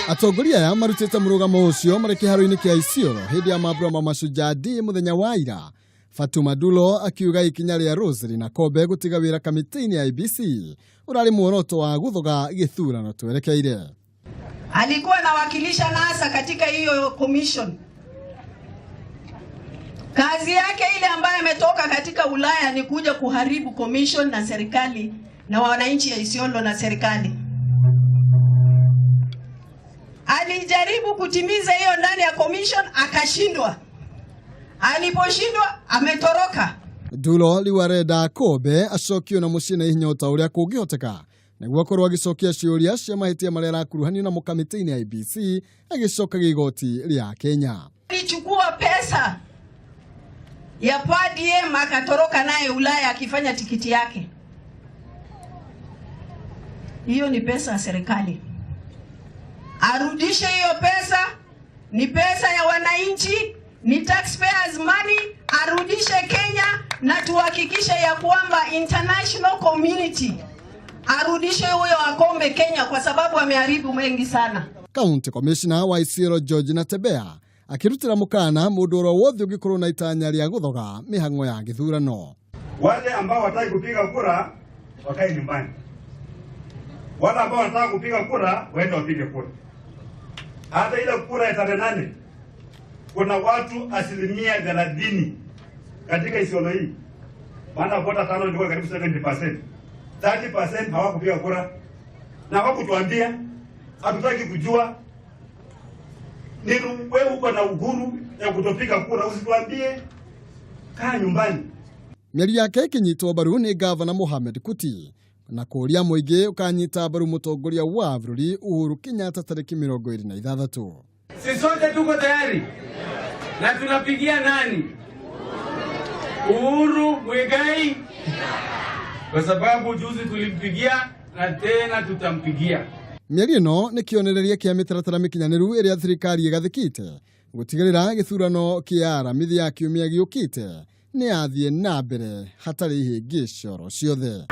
Atongoria aya marutĩte mũrũgamo ũcio marĩ kĩharo-inĩ kĩa Isiolo hĩndĩ ya mambura ma Mashujaa Day mũthenya wa ira. Fatuma Dulo akiuga ikinya rĩa Roselyn Akombe gũtiga wĩra kamĩtĩ-inĩ ya IEBC ũrarĩ muoroto wa gũthoga gĩthurano twerekeire. Alikuwa anawakilisha NASA katika hiyo commission. Kazi yake ile ambayo ametoka katika Ulaya ni kuja kuharibu commission na serikali na wananchi ya Isiolo na serikali. Alijaribu kutimiza hiyo ndani ya commission akashindwa. Aliposhindwa ametoroka. Dulo rĩu arenda Akombe acokio na mũciĩ na ihenya o ta ũrĩa kũngĩhoteka nĩguo akorwo agĩcokia ciũria cia mahĩtia marĩa arakuruhanio namo kamĩtĩ-inĩ ya IEBC agĩcokagia igoti rĩa Kenya. Alichukua pesa ya per diem akatoroka naye Ulaya akifanya tikiti yake. Hiyo ni pesa ya serikali, arudishe hiyo pesa. Ni pesa ya wananchi, ni taxpayers money, arudishe Kenya na tuhakikishe ya kwamba international community arudishe huyo Akombe Kenya kwa sababu ameharibu mengi sana. County Commissioner wa Isiolo George Natembeya akĩrutĩra mũkana mũndũ oro wothe ũngĩkorwo na itanya rĩa gũthoga mĩhang'o ya gĩthurano. Wale ambao wataki kupiga kura wakae nyumbani, wale ambao wanataka kupiga kura waende wapige kura. Hata ile kura ya tarehe 8 kuna watu 30% katika Isiolo hii, maana vota tano ilikuwa karibu 70%, 30% hawakupiga kura na hawakutuambia, hatutaki kujua. Ni wewe uko na uhuru ya kutopiga kura, usituambie, kaa nyumbani. Mĩario yake ĩkĩnyitwo mbaru nĩ gavana Mohamed Kuti na kũũria mũingĩ ũkanyita mbaru mũtongoria wa bũrũri Uhuru Kenyatta tarĩki 26. Si sote tuko tayari na tunapigia nani? Uhuru Muigai, kwa sababu juzi tulimpigia na tena tutampigia. Mĩario ĩno nĩ kĩonereria kĩa mĩtaratara mĩkinyanĩru ĩrĩa thirikari ĩgathĩkĩte gũtigĩrĩra gĩthurano kĩa aramithi ya kiumia gĩũkĩte nĩ yathiĩ na mbere hatarĩ ihĩngĩco oro ciothe.